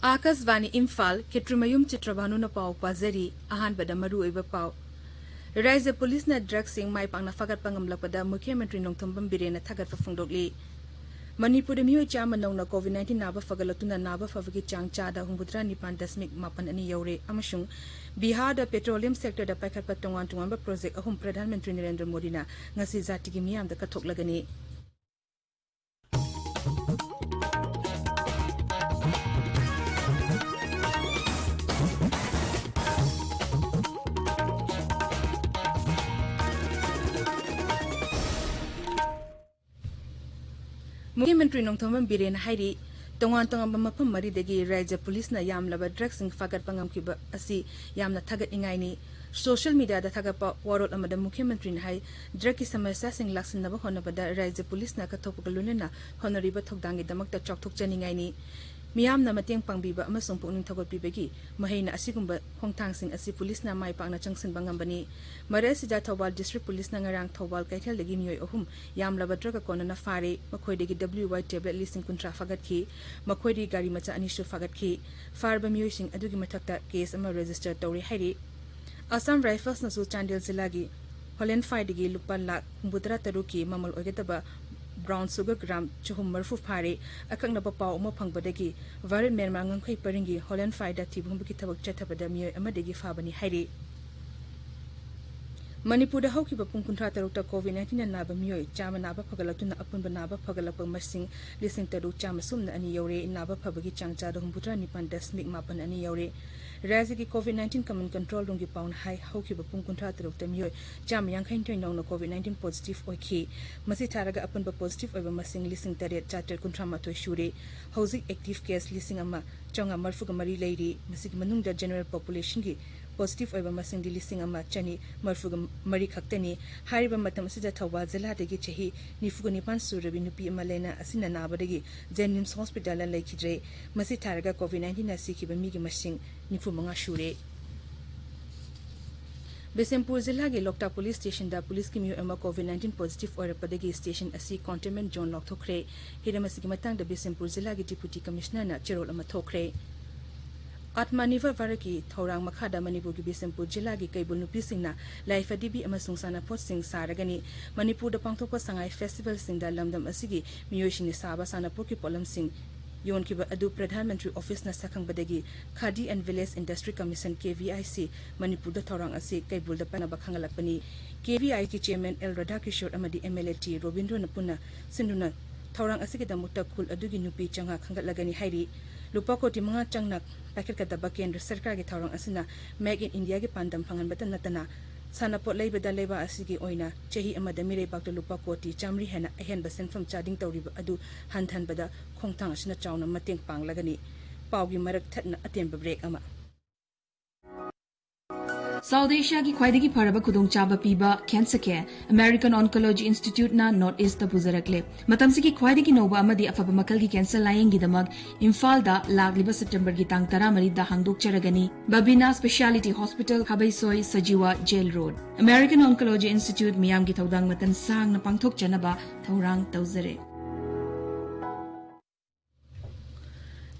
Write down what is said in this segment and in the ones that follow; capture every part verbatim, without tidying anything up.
ꯑꯥꯀꯥꯁꯕꯥꯅꯤ ꯏꯝꯐꯥꯜ, ꯈꯦꯇ꯭ꯔꯤꯃꯌꯨꯝ ꯆꯤꯇ꯭ꯔꯚꯥꯅꯨꯅ ꯄꯥꯎ ꯄꯥꯖꯔꯤ꯫ ꯑꯍꯥꯟꯕꯗ ꯃꯔꯨꯑꯣꯏꯕ ꯄꯥꯎ꯫ ꯔꯥꯏꯖ꯭ꯌ ꯄꯨꯂꯤꯁꯅ ꯗ꯭ꯔꯒꯁꯤꯡ ꯃꯥꯏ ꯄꯥꯛꯅ ꯐꯥꯒꯠꯄ ꯉꯝꯂꯛꯄꯗ ꯃꯨꯈ꯭ꯌ ꯃꯟꯇ꯭ꯔꯤ ꯅꯣꯡꯊꯣꯝꯕꯝ ꯕꯤꯔꯦꯟꯅ ꯊꯥꯒꯠꯄ ꯐꯣꯡꯗꯣꯛꯂꯤ꯫ ꯃꯅꯤꯄꯨꯔꯗ ꯃꯤꯑꯣꯏ ꯆꯥꯝꯃ ꯅꯧꯅ COVID nineteen ꯅꯥꯕ ꯐꯒꯠꯂꯛꯇꯨꯅ ꯅꯥꯕ ꯐꯕꯒꯤ ꯆꯥꯡ ꯆꯥꯗ ꯍꯨꯝꯐꯨꯇꯔꯥ ꯅꯤꯄꯥꯟ ꯗꯁꯃꯤꯛ ꯃꯥꯄꯟ ꯑꯅꯤ ꯌꯧꯔꯦ ꯑꯃꯁꯨꯡ ꯕꯤꯍꯥꯔꯗ petroleum sectorꯗ ꯄꯥꯏꯈꯠꯄ ꯇꯣꯉꯥꯟ ꯇꯣꯉꯥꯟꯕ project ꯑꯍꯨꯝ ꯄ꯭ꯔꯙꯥꯟ ꯃꯟꯇ꯭ꯔꯤ ꯅꯔꯦꯟꯗ꯭ꯔ ꯃꯣꯗꯤꯅ ꯉꯁꯤ ꯖꯥꯇꯤꯒꯤ ꯃꯤꯌꯥꯝꯗ ꯀꯠꯊꯣꯛꯂꯒꯅꯤ꯫ ꯃꯨꯈ꯭ꯌ ꯃꯟꯇ꯭ꯔꯤ ꯅꯣꯡꯊꯣꯝꯕꯝ ꯕꯤꯔꯦꯟꯅ ꯍꯥꯏꯔꯤ, ꯇꯣꯉꯥꯟ ꯇꯣꯉꯥꯟꯕ ꯃꯐꯝ ꯃꯔꯤꯗꯒꯤ ꯔꯥꯏꯖ꯭ꯌ ꯄꯨꯂꯤꯁꯅ ꯌꯥꯝꯂꯕ ꯗ꯭ꯔꯒꯁꯤꯡ ꯐꯥꯒꯠꯄ ꯉꯝꯈꯤꯕ ꯑꯁꯤ ꯌꯥꯝꯅ ꯊꯥꯒꯠꯅꯤꯡꯉꯥꯏꯅꯤ꯫ Social mediaꯗ ꯊꯥꯒꯠꯄ ꯋꯥꯔꯣꯜ ꯑꯃꯗ ꯃꯨꯈ꯭ꯌ ꯃꯟꯇ꯭ꯔꯤꯅ ꯍꯥꯏ, ꯗ꯭ꯔꯒꯀꯤ ꯁꯃꯁ꯭ꯌꯥꯁꯤꯡ ꯂꯥꯛꯁꯤꯟꯅꯕ ꯍꯣꯠꯅꯕꯗ ꯔꯥꯏꯖ꯭ꯌ ꯄꯨꯂꯤꯁꯅ ꯀꯠꯊꯣꯛꯄꯒ ꯂꯣꯏꯅꯅ ꯍꯣꯠꯅꯔꯤꯕ ꯊꯧꯗꯥꯡꯒꯤꯗꯃꯛꯇ ꯆꯥꯎꯊꯣꯛꯆꯅꯤꯡꯉꯥꯏꯅꯤ꯫ ꯃꯤꯌꯥꯝꯅ ꯃꯇꯦꯡ ꯄꯥꯡꯕꯤꯕ ꯑꯃꯁꯨꯡ ꯄꯨꯛꯅꯤꯡ ꯊꯧꯒꯠꯄꯤꯕꯒꯤ ꯃꯍꯩꯅ ꯑꯁꯤꯒꯨꯝꯕ ꯈꯣꯡꯊꯥꯡꯁꯤꯡ ꯑꯁꯤ ꯄꯨꯂꯤꯁꯅ ꯃꯥꯏ ꯄꯥꯛꯅ ꯆꯪꯁꯤꯟꯕ ꯉꯝꯕꯅꯤ꯫ ꯃꯔꯛ ꯑꯁꯤꯗ ꯊꯧꯕꯥꯜ district ꯄꯨꯂꯤꯁꯅ ꯉꯔꯥꯡ ꯊꯧꯕꯥꯜ ꯀꯩꯊꯦꯜꯗꯒꯤ ꯃꯤꯑꯣꯏ ꯑꯍꯨꯝ ꯌꯥꯝꯂꯕ ꯗ꯭ꯔꯒ ꯀꯣꯟꯅꯅ ꯐꯥꯔꯦ꯫ ꯃꯈꯣꯏꯗꯒꯤ WY tablet ꯂꯤꯁꯤꯡ ꯀꯨꯟꯊ꯭ꯔꯥ ꯐꯥꯒꯠꯈꯤ꯫ ꯃꯈꯣꯏꯗꯒꯤ ꯒꯥꯔꯤ ꯃꯆꯥ ꯑꯅꯤꯁꯨ ꯐꯥꯒꯠꯈꯤ꯫ ꯐꯥꯔꯕ ꯃꯤꯑꯣꯏꯁꯤꯡ ꯑꯗꯨꯒꯤ ꯃꯊꯛꯇ case ꯑꯃ register ꯇꯧꯔꯦ ꯍꯥꯏꯔꯤ꯫ Assam Riflesꯅꯁꯨ ꯆꯥꯟꯗꯦꯜ ꯖꯤꯂꯥꯒꯤ ꯍꯣꯂꯦꯟꯐꯥꯏꯗꯒꯤ ꯂꯨꯄꯥ ꯂꯥꯈ ꯍꯨꯝꯐꯨꯇꯔꯥ ꯇꯔꯨꯛꯀꯤ ꯃꯃꯜ ꯑꯣꯏꯒꯗꯕ brown sugar gram ꯆꯍꯨꯝ ꯃꯔꯤꯐꯨ ꯐꯥꯔꯦ꯫ ꯑꯀꯛꯅꯕ ꯄꯥꯎ ꯑꯃ ꯐꯪꯕꯗꯒꯤ ꯚꯥꯔꯠ ꯃ꯭ꯌꯥꯟꯃꯥꯔ ꯉꯝꯈꯩ ꯄꯔꯤꯡꯒꯤ ꯍꯣꯂꯦꯟꯐꯥꯏꯗ ꯊꯤꯕ ꯍꯨꯝꯕꯒꯤ ꯊꯕꯛ ꯆꯠꯊꯕꯗ ꯃꯤꯑꯣꯏ ꯑꯃꯗꯒꯤ ꯐꯥꯕꯅꯤ ꯍꯥꯏꯔꯤ꯫ ꯃꯅꯤꯄꯨꯔꯗ ꯍꯧꯈꯤꯕ ꯄꯨꯡ ꯀꯨꯟꯊ꯭ꯔꯥ ꯇꯔꯨꯛꯇ COVID nineteen ꯅꯥꯕ ꯃꯤꯑꯣꯏ ꯆꯥꯝꯃ ꯅꯥꯕ ꯐꯒꯠꯂꯛꯇꯨꯅ ꯑꯄꯨꯟꯕ ꯅꯥꯕ ꯐꯒꯠꯂꯛꯄ ꯃꯁꯤꯡ ꯂꯤꯁꯤꯡ ꯇꯔꯨꯛ ꯆꯥꯝꯃ ꯁꯨꯞꯅ ꯑꯅꯤ ꯌꯧꯔꯦ꯫ ꯅꯥꯕ ꯐꯕꯒꯤ ꯆꯥꯡ ꯆꯥꯗ ꯍꯨꯝꯐꯨꯇꯔꯥ ꯅꯤꯄꯥꯟ ꯗꯁꯃꯤꯛ ꯃꯥꯄꯟ ꯑꯅꯤ ꯌꯧꯔꯦ꯫ ꯔꯥꯖ꯭ꯌꯒꯤ COVID nineteen command control roomꯒꯤ ꯄꯥꯎꯅ ꯍꯥꯏ, ꯍꯧꯈꯤꯕ ꯄꯨꯡ ꯀꯨꯟꯊ꯭ꯔꯥ ꯇꯔꯨꯛꯇ ꯃꯤꯑꯣꯏ ꯆꯥꯝꯃ ꯌꯥꯡꯈꯩ ꯅꯤꯊꯣꯏ ꯅꯧꯅ COVID nineteen positive ꯑꯣꯏꯈꯤ꯫ ꯃꯁꯤ ꯊꯥꯔꯒ ꯑꯄꯨꯟꯕ positive ꯑꯣꯏꯕ ꯃꯁꯤꯡ ꯂꯤꯁꯤꯡ ꯇꯔꯦꯠ ꯆꯥꯇ꯭ꯔꯦꯠ ꯀꯨꯟꯊ꯭ꯔꯥ ꯃꯥꯊꯣꯏ ꯁꯨꯔꯦ꯫ ꯍꯧꯖꯤꯛ active case ꯂꯤꯁꯤꯡ ꯑꯃ ꯆꯥꯝꯃꯉꯥ ꯃꯔꯤꯐꯨꯒ ꯃꯔꯤ ꯂꯩꯔꯤ꯫ ꯃꯁꯤꯒꯤ ꯃꯅꯨꯡꯗ general populationꯒꯤ positive ꯑꯣꯏꯕ ꯃꯁꯤꯡꯗꯤ ꯂꯤꯁꯤꯡ ꯑꯃ ꯆꯅꯤ ꯃꯔꯤꯐꯨꯒ ꯃꯔꯤ ꯈꯛꯇꯅꯤ꯫ ꯍꯥꯏꯔꯤꯕ ꯃꯇꯝ ꯑꯁꯤꯗ ꯊꯧꯕꯥꯜ ꯖꯤꯂꯥꯗꯒꯤ ꯆꯍꯤ ꯅꯤꯐꯨꯒ ꯅꯤꯄꯥꯟ ꯁꯨꯔꯕꯤ ꯅꯨꯄꯤ ꯑꯃ ꯂꯥꯏꯅꯥ ꯑꯁꯤꯅ ꯅꯥꯕꯗꯒꯤ ꯖꯦꯅꯤꯝꯁ ꯍꯣꯁꯄꯤꯇꯥꯜꯗ ꯂꯩꯈꯤꯗ꯭ꯔꯦ꯫ ꯃꯁꯤ ꯊꯥꯔꯒ COVID nineteenꯅ ꯁꯤꯈꯤꯕ ꯃꯤꯒꯤ ꯃꯁꯤꯡ ꯅꯤꯐꯨ ꯃꯉꯥ ꯁꯨꯔꯦ꯫ ꯕꯤꯁꯦꯝꯄꯨꯔ ꯖꯤꯂꯥꯒꯤ ꯂꯣꯛꯇꯥꯛ ꯄꯨꯂꯤꯁ ꯁ꯭ꯇꯦꯁꯟꯗ ꯄꯨꯂꯤꯁꯀꯤ ꯃꯤꯑꯣꯏ ꯑꯃ ꯀꯣꯚꯤꯗ ꯅꯥꯏꯟꯇꯤꯟ ꯄꯣꯖꯤꯇꯤꯚ ꯑꯣꯏꯔꯛꯄꯗꯒꯤ ꯁ꯭ꯇꯦꯁꯟ ꯑꯁꯤ ꯀꯟꯇꯦꯟꯃꯦꯟꯠ ꯖꯣꯟ ꯂꯥꯎꯊꯣꯛꯈ꯭ꯔꯦ꯫ ꯍꯤꯔꯝ ꯑꯁꯤꯒꯤ ꯃꯇꯥꯡꯗ ꯕꯤꯁꯦꯝꯄꯨꯔ ꯖꯤꯂꯥꯒꯤ ꯗꯤꯄꯨꯇꯤ ꯀꯃꯤꯁꯅꯔꯅ ꯆꯦꯔꯣꯜ ꯑꯃ ꯊꯣꯛꯈ꯭ꯔꯦ꯫ ꯑꯥꯠꯃꯥꯅꯤꯔꯚꯔ ꯚꯥꯔꯠꯀꯤ ꯊꯧꯔꯥꯡ ꯃꯈꯥꯗ ꯃꯅꯤꯄꯨꯔꯒꯤ ꯕꯤꯁꯦꯝꯄꯨꯔ ꯖꯤꯂꯥꯒꯤ ꯀꯩꯕꯨꯜ ꯅꯨꯄꯤꯁꯤꯡꯅ ꯂꯥꯏꯐꯗꯤꯕꯤ ꯑꯃꯁꯨꯡ ꯁꯥꯟꯅꯄꯣꯠꯁꯤꯡ ꯁꯥꯔꯒꯅꯤ꯫ ꯃꯅꯤꯄꯨꯔꯗ ꯄꯥꯡꯊꯣꯛꯄ ꯁꯉꯥꯏ ꯐꯦꯁꯇꯤꯚꯦꯜꯁꯤꯡꯗ ꯂꯝꯗꯝ ꯑꯁꯤꯒꯤ ꯃꯤꯑꯣꯏꯁꯤꯡꯅ ꯁꯥꯕ ꯁꯥꯟꯅꯄꯣꯠꯀꯤ ꯄꯣꯠꯂꯝꯁꯤꯡ ꯌꯣꯟꯈꯤꯕ ꯑꯗꯨ ꯄ꯭ꯔꯙꯥꯟ ꯃꯟꯇ꯭ꯔꯤ ꯑꯣꯐꯤꯁꯅ ꯁꯛꯈꯪꯕꯗꯒꯤ khadi and village industry commission, K V I C, ꯃꯅꯤꯄꯨꯔꯗ ꯊꯧꯔꯥꯡ ꯑꯁꯤ ꯀꯩꯕꯨꯜꯗ ꯄꯥꯏꯅꯕ ꯈꯪꯍꯜꯂꯛꯄꯅꯤ꯫ ꯀꯦ ꯚꯤ ꯑꯥꯏꯒꯤ ꯆꯦꯌꯔꯃꯦꯟ ꯑꯦꯜ ꯔꯥꯙꯥꯀꯤꯁꯣꯔ ꯑꯃꯗꯤ ꯑꯦꯝ ꯑꯦꯜ ꯑꯦ ꯇꯤ ꯔꯣꯕꯤꯟꯗ꯭ꯔꯣꯅ ꯄꯨꯟꯅ ꯁꯤꯟꯗꯨꯅ ꯊꯧꯔꯥꯡ ꯑꯁꯤꯒꯤꯗꯃꯛꯇ ꯈꯨꯜ ꯑꯗꯨꯒꯤ ꯅꯨꯄꯤ ꯆꯥꯝꯃꯉꯥ ꯈꯟꯒꯠꯂꯒꯅꯤ ꯍꯥꯏꯔꯤ꯫ ꯂꯨꯄꯥ ꯀꯣꯇꯤ ꯃꯉꯥ ꯆꯪꯅ ꯄꯥꯏꯈꯠꯀꯗꯕ ꯀꯦꯟꯗ꯭ꯔ ꯁꯔꯀꯥꯔꯒꯤ ꯊꯧꯔꯥꯡ ꯑꯁꯤꯅ ꯃꯦꯛ ꯏꯟ ꯏꯟꯗꯤꯌꯥꯒꯤ ꯄꯥꯟꯗꯝ ꯐꯪꯍꯟꯕꯇ ꯅꯠꯇꯅ ꯁꯥꯟꯅꯄꯣꯠ ꯂꯩꯕꯗ ꯂꯩꯕꯥꯛ ꯑꯁꯤꯒꯤ ꯑꯣꯏꯅ ꯆꯍꯤ ꯑꯃꯗ ꯃꯤꯔꯩꯕꯥꯛꯇ ꯂꯨꯄꯥ ꯀꯣꯇꯤ ꯆꯥꯃꯔꯤ ꯍꯦꯟꯅ ꯑꯍꯦꯟꯕ ꯁꯦꯟꯐꯝ ꯆꯥꯗꯤꯡ ꯇꯧꯔꯤꯕ ꯑꯗꯨ ꯍꯟꯊꯍꯟꯕꯗ ꯈꯣꯡꯊꯥꯡ ꯑꯁꯤꯅ ꯆꯥꯎꯅ ꯃꯇꯦꯡ ꯄꯥꯡꯂꯒꯅꯤ꯫ ꯄꯥꯎꯒꯤ ꯃꯔꯛ ꯊꯠꯅ ꯑꯇꯦꯟꯕ ꯕ꯭ꯔꯦꯛ ꯑꯃ꯫ ꯁꯥꯎꯠ ꯑꯦꯁꯤꯌꯥꯒꯤ ꯈ꯭ꯋꯥꯏꯗꯒꯤ ꯐꯔꯕ ꯈꯨꯗꯣꯡꯆꯥꯕ ꯄꯤꯕ cancer care American Oncology Instituteꯅ ꯅꯣꯔꯠ ꯏꯁꯇ ꯄꯨꯖꯔꯛꯂꯦ꯫ ꯃꯇꯝꯁꯤꯒꯤ ꯈ꯭ꯋꯥꯏꯗꯒꯤ ꯅꯧꯕ ꯑꯃꯗꯤ ꯑꯐꯕ ꯃꯈꯜꯒꯤ cancer ꯂꯥꯌꯦꯡꯒꯤꯗꯃꯛ ꯏꯝꯐꯥꯜꯗ ꯂꯥꯛꯂꯤꯕ ꯁꯦꯞꯇꯦꯝꯕꯔꯒꯤ ꯇꯥꯡ ꯇꯔꯥꯃꯔꯤꯗ ꯍꯥꯡꯗꯣꯛꯆꯔꯒꯅꯤ꯫ Babina Speciality Hospital, Khabeisoi, Sajiwa, jail road. American Oncology Institute ꯃꯤꯌꯥꯝꯒꯤ ꯊꯧꯗꯥꯡ ꯃꯇꯝ ꯁꯥꯡꯅ ꯄꯥꯡꯊꯣꯛꯆꯅꯕ ꯊꯧꯔꯥꯡ ꯇꯧꯖꯔꯦ꯫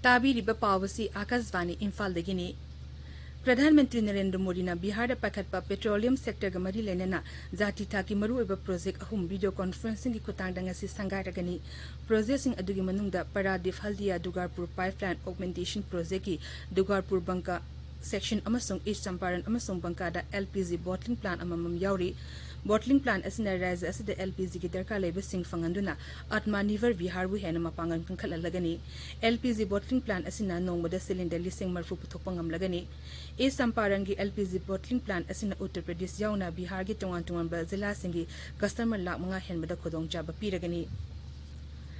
ꯇꯥꯕꯤꯔꯤꯕ ꯄꯥꯎ ꯑꯁꯤ ꯑꯥꯀꯥꯁꯕꯥꯅꯤ ꯏꯝꯐꯥꯜꯗꯒꯤꯅꯤ꯫ ꯄ꯭ꯔꯙꯥꯟ ꯃꯟꯇ꯭ꯔꯤ ꯅꯔꯦꯟꯗ꯭ꯔ ꯃꯣꯗꯤꯅ ꯕꯤꯍꯥꯔꯗ ꯄꯥꯏꯈꯠꯄ ꯄꯦꯇ꯭ꯔꯣꯂꯤꯌꯝ ꯁꯦꯛꯇꯔꯒ ꯃꯔꯤ ꯂꯩꯅꯅ ꯖꯥꯇꯤ ꯊꯥꯛꯀꯤ ꯃꯔꯨꯑꯣꯏꯕ ꯄ꯭ꯔꯣꯖꯦꯛ ꯑꯍꯨꯝ ꯚꯤꯗꯤꯑꯣ ꯀꯣꯟꯐꯔꯦꯟꯁꯤꯡꯒꯤ ꯈꯨꯠꯊꯥꯡꯗ ꯉꯁꯤ ꯁꯪꯒꯥꯏꯔꯒꯅꯤ꯫ ꯄ꯭ꯔꯣꯖꯦꯛꯁꯤꯡ ꯑꯗꯨꯒꯤ ꯃꯅꯨꯡꯗ ꯄꯔꯥꯗꯤꯞ ꯍꯜꯗꯤꯌꯥ ꯗꯨꯒꯥꯔꯄꯨꯔ ꯄꯥꯏꯞꯂꯥꯏꯟ ꯑꯣꯒꯃꯦꯟꯇꯦꯁꯟ ꯄ꯭ꯔꯣꯖꯦꯛꯀꯤ ꯗꯨꯒꯥꯔꯄꯨꯔ ꯕꯪꯀꯥ ꯁꯦꯛꯁꯟ ꯑꯃꯁꯨꯡ ꯏꯁ ꯆꯝꯄꯥꯔꯟ ꯑꯃꯁꯨꯡ ꯕꯪꯀꯥꯗ ꯑꯦꯜ ꯄꯤ ꯖꯤ ꯕꯣꯇ꯭ꯂꯤꯡ ꯄ꯭ꯂꯥꯟ ꯑꯃꯃꯝ ꯌꯥꯎꯔꯤ꯫ ꯕꯣꯇ꯭ꯂꯤꯡ ꯄ꯭ꯂꯥꯟ ꯑꯁꯤꯅ ꯔꯥꯖ꯭ꯌ ꯑꯁꯤꯗ ꯑꯦꯜ ꯄꯤ ꯖꯤꯒꯤ ꯗꯔꯀꯥꯔ ꯂꯩꯕꯁꯤꯡ ꯐꯪꯍꯟꯗꯨꯅ ꯑꯥꯠꯃꯥꯅꯤꯔꯚꯔ ꯕꯤꯍꯥꯔꯕꯨ ꯍꯦꯟꯅ ꯃꯄꯥꯡꯒꯜ ꯀꯟꯈꯠꯍꯜꯂꯒꯅꯤ꯫ ꯑꯦꯜ ꯄꯤ ꯖꯤ ꯕꯣꯇ꯭ꯂꯤꯡ ꯄ꯭ꯂꯥꯟ ꯑꯁꯤꯅ ꯅꯣꯡꯃꯗ ꯁꯤꯂꯤꯟꯗꯔ ꯂꯤꯁꯤꯡ ꯃꯔꯤꯐꯨ ꯄꯨꯊꯣꯛꯄ ꯉꯝꯂꯒꯅꯤ꯫ ꯏꯁ ꯆꯝꯄꯥꯔꯟꯒꯤ ꯑꯦꯜ ꯄꯤ ꯖꯤ ꯕꯣꯇ꯭ꯂꯤꯡ ꯄ꯭ꯂꯥꯟ ꯑꯁꯤꯅ ꯎꯠꯇꯔ ꯄ꯭ꯔꯗꯦꯁ ꯌꯥꯎꯅ ꯕꯤꯍꯥꯔꯒꯤ ꯇꯣꯉꯥꯟ ꯇꯣꯉꯥꯟꯕ ꯖꯤꯂꯥꯁꯤꯡꯒꯤ ꯀꯁꯇꯃꯔ ꯂꯥꯈ ꯃꯉꯥ ꯍꯦꯟꯕꯗ ꯈꯨꯗꯣꯡꯆꯥꯕ ꯄꯤꯔꯒꯅꯤ꯫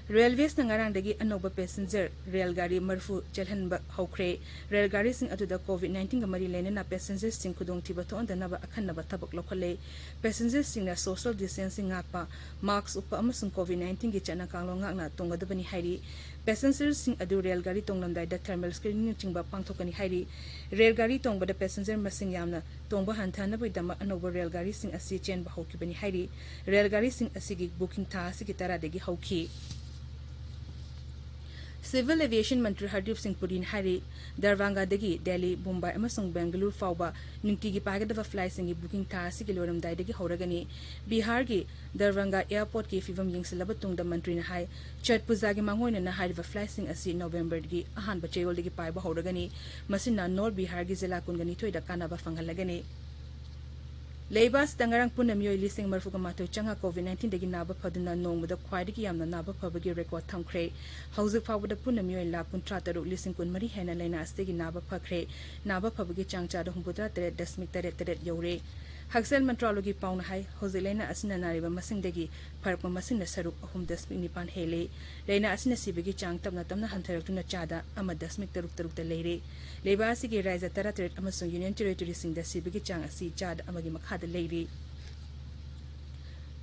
ꯔꯦꯜꯋꯦꯁꯅ ꯉꯔꯥꯡꯗꯒꯤ ꯑꯅꯧꯕ ꯄꯦꯁꯦꯟꯖꯔ ꯔꯦꯜ ꯒꯥꯔꯤ ꯃꯔꯤꯐꯨ ꯆꯦꯜꯍꯟꯕ ꯍꯧꯈ꯭ꯔꯦ꯫ ꯔꯦꯜ ꯒꯥꯔꯤꯁꯤꯡ ꯑꯗꯨꯗ ꯀꯣꯚꯤꯗ ꯅꯥꯏꯟꯇꯤꯟꯒ ꯃꯔꯤ ꯂꯩꯅꯅ ꯄꯦꯁꯦꯟꯖꯔꯁꯤꯡ ꯈꯨꯗꯣꯡꯊꯤꯕ ꯊꯣꯛꯍꯟꯗꯅꯕ ꯑꯈꯟꯅꯕ ꯊꯕꯛ ꯂꯧꯈꯠꯂꯦ꯫ ꯄꯦꯁꯦꯟꯖꯔꯁꯤꯡꯅ ꯁꯣꯁꯤꯌꯦꯜ ꯗꯤꯁꯇꯦꯟꯁꯤꯡ ꯉꯥꯛꯄ, ꯃꯥꯁ꯭ꯛ ꯎꯞꯄ ꯑꯃꯁꯨꯡ ꯀꯣꯚꯤꯗ ꯅꯥꯏꯟꯇꯤꯟꯒꯤ ꯆꯠꯅ ꯀꯥꯡꯂꯣꯟ ꯉꯥꯛꯅ ꯇꯣꯡꯒꯗꯕꯅꯤ ꯍꯥꯏꯔꯤ꯫ ꯄꯦꯁꯦꯟꯖꯔꯁꯤꯡ ꯑꯗꯨ ꯔꯦꯜ ꯒꯥꯔꯤ ꯇꯣꯡꯂꯝꯗꯥꯏꯗ ꯊꯔꯃꯦꯜ ꯁ꯭ꯀ꯭ꯔꯤꯅꯤꯡꯅꯆꯤꯡꯕ ꯄꯥꯡꯊꯣꯛꯀꯅꯤ ꯍꯥꯏꯔꯤ꯫ ꯔꯦꯜ ꯒꯥꯔꯤ ꯇꯣꯡꯕꯗ ꯄꯦꯁꯦꯟꯖꯔ ꯃꯁꯤꯡ ꯌꯥꯝꯅ ꯇꯣꯡꯕ ꯍꯟꯊꯍꯟꯅꯕꯒꯤꯗꯃꯛ ꯑꯅꯧꯕ ꯔꯦꯜ ꯒꯥꯔꯤꯁꯤꯡ ꯑꯁꯤ ꯆꯦꯟꯕ ꯍꯧꯈꯤꯕꯅꯤ ꯍꯥꯏꯔꯤ꯫ ꯔꯦꯜ ꯒꯥꯔꯤꯁꯤꯡ ꯑꯁꯤꯒꯤ ꯕꯨꯀꯤꯡ ꯊꯥ ꯑꯁꯤꯒꯤ ꯇꯔꯥꯗꯒꯤ ꯍꯧꯈꯤ꯫ ꯁꯤꯚꯤꯜ ꯑꯦꯚꯤꯌꯦꯁꯟ ꯃꯟꯇ꯭ꯔꯤ ꯍꯔꯗꯤꯞ ꯁꯤꯡ ꯄꯨꯔꯤꯅ ꯍꯥꯏꯔꯤ, ꯗꯔꯚꯪꯒꯥꯗꯒꯤ ꯗꯦꯜꯂꯤ, ꯃꯨꯝꯕꯥꯏ ꯑꯃꯁꯨꯡ ꯕꯦꯡꯒꯂꯨꯔꯨ ꯐꯥꯎꯕ ꯅꯨꯡꯇꯤꯒꯤ ꯄꯥꯏꯒꯗꯕ ꯐ꯭ꯂꯥꯏꯠꯁꯤꯡꯒꯤ ꯕꯨꯀꯤꯡ ꯊꯥ ꯑꯁꯤꯒꯤ ꯂꯣꯏꯔꯝꯗꯥꯏꯗꯒꯤ ꯍꯧꯔꯒꯅꯤ꯫ ꯕꯤꯍꯥꯔꯒꯤ ꯗꯔꯚꯪꯒꯥ ꯑꯦꯌꯔꯄꯣꯔꯠꯀꯤ ꯐꯤꯚꯝ ꯌꯦꯡꯁꯤꯜꯂꯕ ꯇꯨꯡꯗ ꯃꯟꯇ꯭ꯔꯤꯅ ꯍꯥꯏ, ꯆꯠ ꯄꯨꯖꯥꯒꯤ ꯃꯥꯡꯑꯣꯏꯅꯅ ꯍꯥꯏꯔꯤꯕ ꯐ꯭ꯂꯥꯏꯠꯁꯤꯡ ꯑꯁꯤ ꯅꯣꯚꯦꯝꯕꯔꯒꯤ ꯑꯍꯥꯟꯕ ꯆꯌꯣꯜꯗꯒꯤ ꯄꯥꯏꯕ ꯍꯧꯔꯒꯅꯤ꯫ ꯃꯁꯤꯅ ꯅꯣꯔꯠ ꯕꯤꯍꯥꯔꯒꯤ ꯖꯤꯂꯥ ꯀꯨꯟꯒ ꯅꯤꯊꯣꯏꯗ ꯀꯥꯟꯅꯕ ꯐꯪꯍꯜꯂꯒꯅꯤ꯫ ꯂꯩꯕꯥꯛ ꯑꯁꯤꯗ ꯉꯔꯥꯡ ꯄꯨꯟꯅ ꯃꯤꯑꯣꯏ ꯂꯤꯁꯤꯡ ꯃꯔꯤꯐꯨꯒ ꯃꯥꯊꯣꯏ ꯆꯥꯝꯃꯉꯥ ꯀꯣꯚꯤꯗ ꯅꯥꯏꯟꯇꯤꯟꯗꯒꯤ ꯅꯥꯕ ꯐꯗꯨꯅ ꯅꯣꯡꯃꯗ ꯈ꯭ꯋꯥꯏꯗꯒꯤ ꯌꯥꯝꯅ ꯅꯥꯕ ꯐꯕꯒꯤ ꯔꯦꯀꯣꯔꯗ ꯊꯝꯈ꯭ꯔꯦ꯫ ꯍꯧꯖꯤꯛ ꯐꯥꯎꯕꯗ ꯄꯨꯟꯅ ꯃꯤꯑꯣꯏ ꯂꯥꯈ ꯀꯨꯟꯊ꯭ꯔꯥ ꯇꯔꯨꯛ ꯂꯤꯁꯤꯡ ꯀꯨꯟꯃꯔꯤ ꯍꯦꯟꯅ ꯂꯥꯏꯅꯥ ꯑꯁꯤꯗꯒꯤ ꯅꯥꯕ ꯐꯈ꯭ꯔꯦ꯫ ꯅꯥꯕ ꯐꯕꯒꯤ ꯆꯥꯡ ꯆꯥꯗ ꯍꯨꯝꯐꯨꯇꯔꯥ ꯇꯔꯦꯠ ꯗꯁꯃꯤꯛ ꯇꯔꯦꯠ ꯇꯔꯦꯠ ꯌꯧꯔꯦ꯫ ꯍꯛꯁꯦꯜ ꯃꯟꯇ꯭ꯔꯥꯂꯣꯏꯒꯤ ꯄꯥꯎꯅ ꯍꯥꯏ, ꯍꯧꯖꯤꯛ ꯂꯥꯏꯅꯥ ꯑꯁꯤꯅ ꯅꯥꯔꯤꯕ ꯃꯁꯤꯡꯗꯒꯤ ꯐꯔꯛꯄ ꯃꯁꯤꯡꯅ ꯁꯔꯨꯛ ꯑꯍꯨꯝ ꯗꯁꯃꯤꯛ ꯅꯤꯄꯥꯟ ꯍꯦꯜꯂꯦ꯫ ꯂꯥꯏꯅꯥ ꯑꯁꯤꯅ ꯁꯤꯕꯒꯤ ꯆꯥꯡ ꯇꯞꯅ ꯇꯞꯅ ꯍꯟꯊꯔꯛꯇꯨꯅ ꯆꯥꯗ ꯑꯃ ꯗꯁꯃꯤꯛ ꯇꯔꯨꯛ ꯇꯔꯨꯛꯇ ꯂꯩꯔꯦ꯫ ꯂꯩꯕꯥꯛ ꯑꯁꯤꯒꯤ ꯔꯥꯖ꯭ꯌ ꯇꯔꯥꯇꯔꯦꯠ ꯑꯃꯁꯨꯡ ꯌꯨꯅꯤꯌꯟ ꯇꯦꯔꯤꯇꯣꯔꯤꯁꯤꯡꯗ ꯁꯤꯕꯒꯤ ꯆꯥꯡ ꯑꯁꯤ ꯆꯥꯗ ꯑꯃꯒꯤ ꯃꯈꯥꯗ ꯂꯩꯔꯤ꯫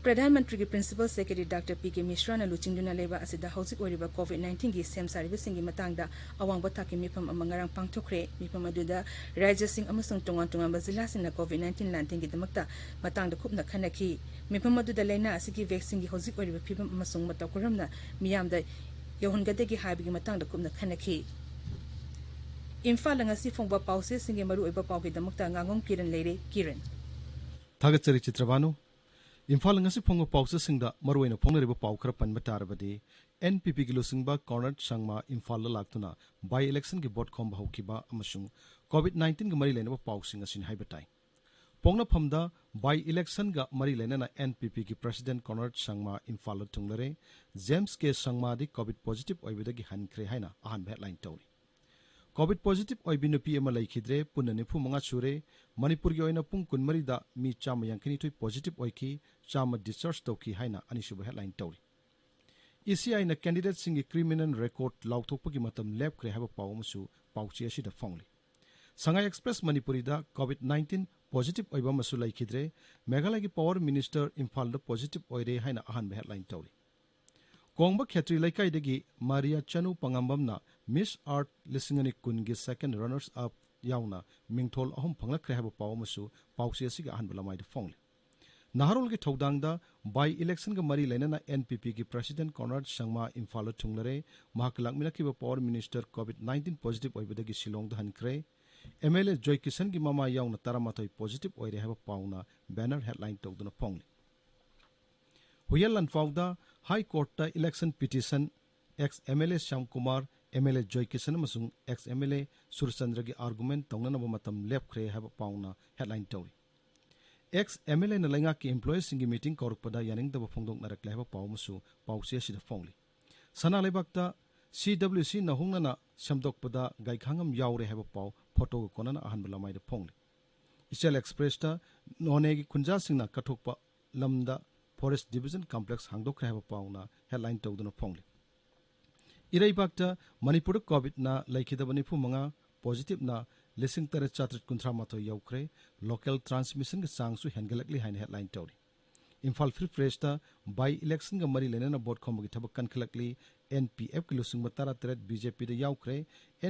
ꯄ꯭ꯔꯙꯥꯟ ꯃꯟꯇ꯭ꯔꯤꯒꯤ principal secretary doctor P K ꯃꯤꯁ꯭ꯔꯥꯅ ꯂꯨꯆꯤꯡꯗꯨꯅ ꯂꯩꯕꯥꯛ ꯑꯁꯤꯗ ꯍꯧꯖꯤꯛ ꯑꯣꯏꯔꯤꯕ ꯀꯣꯚꯤꯗ ꯅꯥꯏꯟꯇꯤꯟꯒꯤ ꯁꯦꯝ ꯁꯥꯔꯤꯕꯁꯤꯡꯒꯤ ꯃꯇꯥꯡꯗ ꯑꯋꯥꯡꯕ ꯊꯥꯛꯀꯤ ꯃꯤꯐꯝ ꯑꯃ ꯉꯔꯥꯡ ꯄꯥꯡꯊꯣꯛꯈ꯭ꯔꯦ꯫ ꯃꯤꯐꯝ ꯑꯗꯨꯗ ꯔꯥꯖ꯭ꯌꯁꯤꯡ ꯑꯃꯁꯨꯡ ꯇꯣꯉꯥꯟ ꯇꯣꯉꯥꯟꯕ ꯖꯤꯂꯥꯁꯤꯡꯅ ꯀꯣꯚꯤꯗ ꯅꯥꯏꯟꯇꯤꯟ ꯂꯥꯟꯊꯦꯡꯒꯤꯗꯃꯛꯇ ꯃꯇꯥꯡꯗ ꯀꯨꯞꯅ ꯈꯟꯅꯈꯤ꯫ ꯃꯤꯐꯝ ꯑꯗꯨꯗ ꯂꯥꯏꯅꯥ ꯑꯁꯤꯒꯤ ꯚꯦꯛꯁꯤꯟꯒꯤ ꯍꯧꯖꯤꯛ ꯑꯣꯏꯔꯤꯕ ꯐꯤꯕꯝ ꯑꯃꯁꯨꯡ ꯃꯇꯧ ꯀꯔꯝꯅ ꯃꯤꯌꯥꯝꯗ ꯌꯧꯍꯟꯒꯗꯒꯦ ꯍꯥꯏꯕꯒꯤ ꯃꯇꯥꯡꯗ ꯀꯨꯞꯅ ꯈꯟꯅꯈꯤ꯫ ꯏꯝꯐꯥꯜꯗ ꯉꯁꯤ ꯐꯣꯡꯕ ꯄꯥꯎꯆꯦꯁꯤꯡꯒꯤ ꯃꯔꯨꯑꯣꯏꯕ ꯄꯥꯎꯒꯤꯗꯃꯛꯇ ꯉꯥꯉꯣꯝ ꯀꯤꯔꯟ ꯂꯩꯔꯦ꯫ ꯀꯤꯔꯟ꯫ ꯊꯥꯒꯠꯆꯔꯤ ꯆꯤꯇ꯭ꯔꯚꯥꯅꯨ꯫ ꯏꯝꯐꯥꯜꯗ ꯉꯁꯤ ꯐꯣꯡꯕ ꯄꯥꯎꯆꯦꯁꯤꯡꯗ ꯃꯔꯨꯑꯣꯏꯅ ꯐꯣꯡꯅꯔꯤꯕ ꯄꯥꯎ ꯈꯔ ꯄꯟꯕ ꯇꯥꯔꯕꯗꯤ, ꯑꯦꯟ ꯄꯤ ꯄꯤꯒꯤ ꯂꯨꯆꯤꯡꯕ ꯀꯣꯅꯔꯗ ꯁꯪꯃꯥ ꯏꯝꯐꯥꯜꯗ ꯂꯥꯛꯇꯨꯅ ꯕꯥꯏ ꯏꯂꯦꯛꯁꯟꯒꯤ ꯚꯣꯠ ꯈꯣꯝꯕ ꯍꯧꯈꯤꯕ ꯑꯃꯁꯨꯡ ꯀꯣꯚꯤꯗ ꯅꯥꯏꯟꯇꯤꯟꯒ ꯃꯔꯤ ꯂꯩꯅꯕ ꯄꯥꯎꯁꯤꯡ ꯑꯁꯤꯅꯤ ꯍꯥꯏꯕ ꯇꯥꯏ꯫ ꯄꯣꯛꯅꯐꯝꯗ ꯕꯥꯏ ꯏꯂꯦꯛꯁꯟꯒ ꯃꯔꯤ ꯂꯩꯅꯅ ꯑꯦꯟ ꯄꯤ ꯄꯤꯒꯤ ꯄ꯭ꯔꯁꯤꯗꯦꯟ ꯀꯣꯅꯔꯗ ꯁꯪꯃꯥ ꯏꯝꯐꯥꯜꯗ ꯊꯨꯡꯂꯔꯦ꯫ ꯖꯦꯝꯁ ꯀꯦ ꯁꯪꯃꯥꯗꯤ ꯀꯣꯚꯤꯗ ꯄꯣꯖꯤꯇꯤꯚ ꯑꯣꯏꯕꯗꯒꯤ ꯍꯟꯈ꯭ꯔꯦ ꯍꯥꯏꯅ ꯑꯍꯥꯟꯕ ꯍꯦꯗꯂꯥꯏꯟ ꯇꯧꯔꯤ꯫ ꯀꯣꯚꯤꯗ ꯄꯣꯖꯤꯇꯤꯚ ꯑꯣꯏꯕꯤ ꯅꯨꯄꯤ ꯑꯃ ꯂꯩꯈꯤꯗ꯭ꯔꯦ, ꯄꯨꯟꯅ ꯅꯤꯐꯨ ꯃꯉꯥ ꯁꯨꯔꯦ꯫ ꯃꯅꯤꯄꯨꯔꯒꯤ ꯑꯣꯏꯅ ꯄꯨꯡ ꯀꯨꯟꯃꯔꯤꯗ ꯃꯤ ꯆꯥꯝꯃ ꯌꯥꯡꯈꯩꯅꯤꯊꯣꯏ ꯄꯣꯖꯤꯇꯤꯚ ꯑꯣꯏꯈꯤ, ꯆꯥꯝꯃ ꯗꯤꯁꯆꯥꯔꯖ ꯇꯧꯈꯤ ꯍꯥꯏꯅ ꯑꯅꯤꯁꯨꯕ ꯍꯦꯗꯂꯥꯏꯟ ꯇꯧꯔꯤ꯫ ꯏ ꯁꯤ ꯑꯥꯏꯅ candidateꯁꯤꯡꯒꯤ criminal record ꯂꯥꯎꯊꯣꯛꯄꯒꯤ ꯃꯇꯝ ꯂꯦꯞꯈ꯭ꯔꯦ ꯍꯥꯏꯕ ꯄꯥꯎ ꯑꯃꯁꯨ ꯄꯥꯎꯆꯦ ꯑꯁꯤꯗ ꯐꯣꯡꯂꯤ꯫ ꯁꯉꯥꯏ ꯑꯦꯛꯁꯄ꯭ꯔꯦꯁ ꯃꯅꯤꯄꯨꯔꯤꯗ COVID nineteen positive ꯑꯣꯏꯕ ꯑꯃꯁꯨ ꯂꯩꯈꯤꯗ꯭ꯔꯦ꯫ ꯃꯦꯘꯥꯂꯌꯒꯤ power minister ꯏꯝꯐꯥꯜꯗ positive ꯑꯣꯏꯔꯦ ꯍꯥꯏꯅ ꯑꯍꯥꯟꯕ headline ꯇꯧꯔꯤ꯫ ꯀꯣꯡꯕ ꯈꯦꯇ꯭ꯔꯤ ꯂꯩꯀꯥꯏꯗꯒꯤ ꯃꯥꯔꯤꯌꯥ ꯆꯅꯨ ꯄꯉꯥꯝꯕꯝꯅ Miss Earth ꯂꯤꯁꯤꯡ ꯑꯅꯤ ꯀꯨꯟꯒꯤ second runners up ꯌꯥꯎꯅ ꯃꯤꯡꯊꯣꯜ ꯑꯍꯨꯝ ꯐꯪꯂꯛꯈ꯭ꯔꯦ ꯍꯥꯏꯕ ꯄꯥꯎ ꯑꯃꯁꯨ ꯄꯥꯎꯆꯦ ꯑꯁꯤꯒꯤ ꯑꯍꯥꯟꯕ ꯂꯃꯥꯏꯗ ꯐꯣꯡꯂꯤ꯫ ꯅꯍꯥꯔꯣꯜꯒꯤ ꯊꯧꯗꯥꯡꯗ by electionꯒ ꯃꯔꯤ ꯂꯩꯅꯅ N P Pꯒꯤ president Conrad ꯁꯪꯃꯥ ꯏꯝꯐꯥꯜꯗ ꯊꯨꯡꯂꯔꯦ꯫ ꯃꯍꯥꯛꯀ ꯂꯥꯛꯃꯤꯟꯅꯈꯤꯕ power minister COVID nineteen positive ꯑꯣꯏꯕꯗꯒꯤ ꯁꯤꯂꯣꯡꯗ ꯍꯟꯈ꯭ꯔꯦ꯫ M L A ꯖꯣꯏ ꯀꯤꯁꯟꯒꯤ ꯃꯃꯥ ꯌꯥꯎꯅ ꯇꯔꯥꯃꯥꯊꯣꯏ positive ꯑꯣꯏꯔꯦ ꯍꯥꯏꯕ ꯄꯥꯎꯅ banner headline ꯇꯧꯗꯨꯅ ꯐꯣꯡꯂꯤ꯫ Huiyen ꯂꯥꯟꯐꯥꯎꯗ High Courtꯇ election petition, ex M L A Shyam Kumar, M L A ꯖꯣꯏ ꯀꯤꯁꯟ ꯑꯃꯁꯨꯡ ex M L A ꯁꯨꯔꯆꯟꯗ꯭ꯔꯒꯤ argument ꯇꯧꯅꯅꯕ ꯃꯇꯝ ꯂꯦꯞꯈ꯭ꯔꯦ ꯍꯥꯏꯕ ꯄꯥꯎꯅ headline ꯇꯧꯔꯤ꯫ Ex M L Aꯅ ꯂꯩꯉꯥꯛꯀꯤ employeeꯁꯤꯡꯒꯤ meeting ꯀꯧꯔꯛꯄꯗ ꯌꯥꯅꯤꯡꯗꯕ ꯐꯣꯡꯗꯣꯛꯅꯔꯛꯂꯦ ꯍꯥꯏꯕ ꯄꯥꯎ ꯑꯃꯁꯨ ꯄꯥꯎꯆꯦ ꯑꯁꯤꯗ ꯐꯣꯡꯂꯤ꯫ ꯁꯅꯥ ꯂꯩꯕꯥꯛꯇ C W C ꯅꯧꯍꯧꯅꯅ ꯁꯦꯝꯗꯣꯛꯄꯗ ꯒꯥꯏꯈꯥꯡꯉꯝ ꯌꯥꯎꯔꯦ ꯍꯥꯏꯕ ꯄꯥꯎ photoꯒ ꯀꯣꯟꯅꯅ ꯑꯍꯥꯟꯕ ꯂꯃꯥꯏꯗ ꯐꯣꯡꯂꯤ꯫ ꯏꯆꯦꯜ ꯑꯦꯛꯁꯄ꯭ꯔꯦꯁꯇ ꯅꯣꯅꯦꯒꯤ ꯈꯨꯟꯖꯥꯁꯤꯡꯅ ꯀꯠꯊꯣꯛꯄ ꯂꯝꯗ forest division complex ꯍꯥꯡꯗꯣꯛꯈ꯭ꯔꯦ ꯍꯥꯏꯕ ꯄꯥꯎꯅ headline ꯇꯧꯗꯨꯅ ꯐꯣꯡꯂꯤ꯫ ꯏꯔꯩꯕꯥꯛꯇ ꯃꯅꯤꯄꯨꯔꯗ COVIDꯅ ꯂꯩꯈꯤꯗꯕ ꯅꯤꯐꯨ ꯃꯉꯥ, positiveꯅ ꯂꯤꯁꯤꯡ ꯇꯔꯦꯠ ꯆꯥꯇ꯭ꯔꯦꯠ ꯀꯨꯟꯊ꯭ꯔꯥ ꯃꯥꯊꯣꯏ ꯌꯧꯈ꯭ꯔꯦ, local transmissionꯒꯤ ꯆꯥꯡꯁꯨ ꯍꯦꯟꯒꯠꯂꯛꯂꯤ ꯍꯥꯏꯅ headline ꯇꯧꯔꯤ꯫ ꯏꯝꯐꯥꯜ Free Pressꯇ by electionꯒ ꯃꯔꯤ ꯂꯩꯅꯅ vote ꯈꯣꯝꯕꯒꯤ ꯊꯕꯛ ꯀꯟꯈꯠꯂꯛꯂꯤ, N P Fꯀꯤ ꯂꯨꯆꯤꯡꯕ ꯇꯔꯥꯇꯔꯦꯠ BJPꯗ ꯌꯥꯎꯈ꯭ꯔꯦ,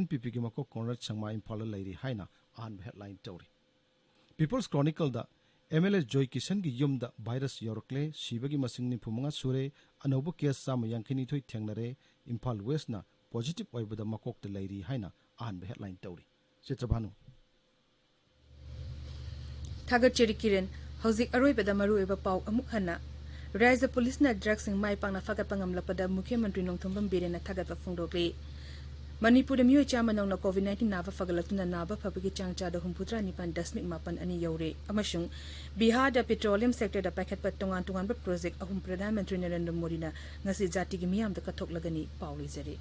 N P Pꯒꯤ ꯃꯀꯣꯛ ꯀꯣꯟꯔꯥꯗ ꯁꯪꯃꯥ ꯏꯝꯐꯥꯜꯗ ꯂꯩꯔꯤ ꯍꯥꯏꯅ ꯑꯍꯥꯟꯕ headline ꯇꯧꯔꯤ꯫ People's Chronicleꯗ M L A ꯖꯣꯏ ꯀꯤꯁꯟꯒꯤ ꯌꯨꯝꯗ virus ꯌꯧꯔꯛꯂꯦ, ꯁꯤꯕꯒꯤ ꯃꯁꯤꯡ ꯅꯤꯐꯨ ꯃꯉꯥ ꯁꯨꯔꯦ, ꯑꯅꯧꯕ case ꯆꯥꯝꯃ ꯌꯥꯡꯈꯩ ꯅꯤꯊꯣꯏ ꯊꯦꯡꯅꯔꯦ, ꯏꯝꯐꯥꯜ Westꯅ positive ꯑꯣꯏꯕꯗ ꯃꯀꯣꯛꯇ ꯂꯩꯔꯤ ꯍꯥꯏꯅ ꯑꯍꯥꯟꯕ headline ꯇꯧꯔꯤ꯫ ꯆꯤꯇ꯭ꯔꯚꯥꯅꯨ꯫ ꯊꯥꯒꯠꯆꯔꯤ ꯀꯤꯔꯟ꯫ ꯍꯧꯖꯤꯛ ꯑꯔꯣꯏꯕꯗ ꯃꯔꯨꯑꯣꯏꯕ ꯄꯥꯎ ꯑꯃꯨꯛ ꯍꯟꯅ꯫ ꯔꯥꯖ꯭ꯌ ꯄꯨꯂꯤꯁꯅ ꯗ꯭ꯔꯒꯁꯤꯡ ꯃꯥꯏ ꯄꯥꯛꯅ ꯐꯥꯒꯠꯄ ꯉꯝꯂꯛꯄꯗ ꯃꯨꯈ꯭ꯌ ꯃꯟꯇ꯭ꯔꯤ ꯅꯣꯡꯊꯣꯝꯕꯝ ꯕꯤꯔꯦꯟꯅ ꯊꯥꯒꯠꯄ ꯐꯣꯡꯗꯣꯛꯂꯤ꯫ ꯃꯅꯤꯄꯨꯔꯗ ꯃꯤꯑꯣꯏ ꯆꯥꯝꯃ ꯅꯧꯅ COVID nineteen ꯅꯥꯕ ꯐꯒꯠꯂꯛꯇꯨꯅ ꯅꯥꯕ ꯐꯕꯒꯤ ꯆꯥꯡ ꯆꯥꯗ ꯍꯨꯝꯐꯨꯇꯔꯥ ꯅꯤꯄꯥꯟ ꯗꯁꯃꯤꯛ ꯃꯥꯄꯟ ꯑꯅꯤ ꯌꯧꯔꯦ꯫ ꯑꯃꯁꯨꯡ ꯕꯤꯍꯥꯔꯗ petroleum sectorꯗ ꯄꯥꯏꯈꯠꯄ ꯇꯣꯉꯥꯟ ꯇꯣꯉꯥꯟꯕ project ꯑꯍꯨꯝ ꯄ꯭ꯔꯙꯥꯟ ꯃꯟꯇ꯭ꯔꯤ ꯅꯔꯦꯟꯗ꯭ꯔ ꯃꯣꯗꯤꯅ ꯉꯁꯤ ꯖꯥꯇꯤꯒꯤ ꯃꯤꯌꯥꯝꯗ ꯀꯠꯊꯣꯛꯂꯒꯅꯤ꯫ ꯄꯥꯎ ꯂꯣꯏꯖꯔꯦ꯫